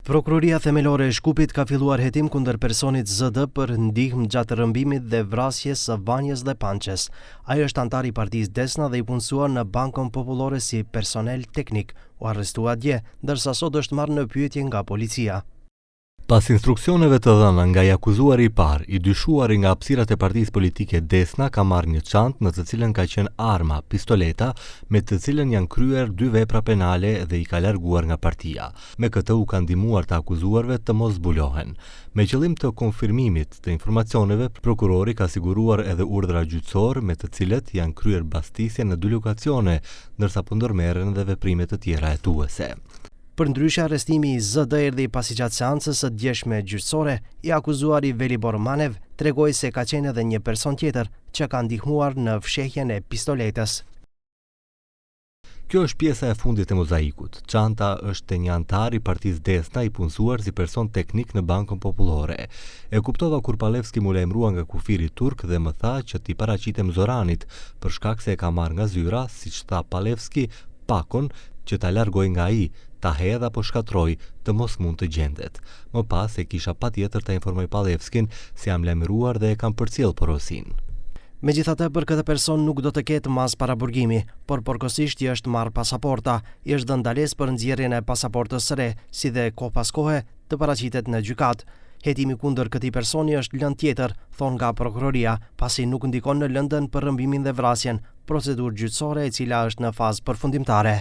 Prokuroria Themelore e Shkupit ka filluar hetim kundër personit ZD për ndihmë gjatë rrëmbimit dhe vrasjes së Vanjës dhe Pançes. Ai është anëtar i partisë Desna dhe i punësuar në Bankën Popullore si personel teknik. U arrestua dje, ndërsa sot është marrë në pyetje nga policia. Pas instruksioneve të dhëna nga i akuzuari i parë, i dyshuari nga hapësirat e partisë politike Desna ka marrë një çantë në të cilën ka qenë arma, pistoleta, me të cilën janë kryer dy vepra penale dhe i ka larguar nga partia. Me këtë u ka ndihmuar të akuzuarve të mos zbulohen. Me qëllim të konfirmimit të informacioneve, prokurori ka siguruar edhe urdhra gjyqësorë me të cilët janë kryer bastisje në dy lokacione, ndërsa po ndërmerren edhe veprime të tjera hetuese. Përndryshe arrestimi i ZD erdhi pasi gjatë seancës së djeshme gjyqësore, i akuzuari Velibor Manev tregoi se ka qenë edhe një person tjetër që ka ndihmuar në fshehjen e pistoletës. Kjo është pjesa e fundit e mozaikut. Çanta është te një anëtar i partisë Desna i punësuar si person teknik në Bankën Popullore. E kuptova kur Palevski m'u lajmërua nga kufiri turk dhe më tha që t'i paraqitem Zoranit, për shkak se e ka marrë nga zyra, siç tha Palevski, pakon që ta largoj nga ai, ta hedh apo shkatërroj, të mos mund të gjendet. Më pas e kisha patjetër ta informoj Palevskin se jam lajmëruar dhe e kam përcjellë porosinë. Megjithatë për këtë person nuk do të ketë masë paraburgimi, por përkohësisht i është marrë pasaporta, i është dhënë ndalesë për nxjerrjen e pasaportës së re, si dhe kohë pas kohe të paraqitet në gjykatë. Hetimi kundër këtij personi është lëndë tjetër, thonë nga prokuroria, pasi nuk ndikon në lëndën për rrëmbimin dhe vrasjen, procedurë gjyqësore e cila është në fazë përfundimtare.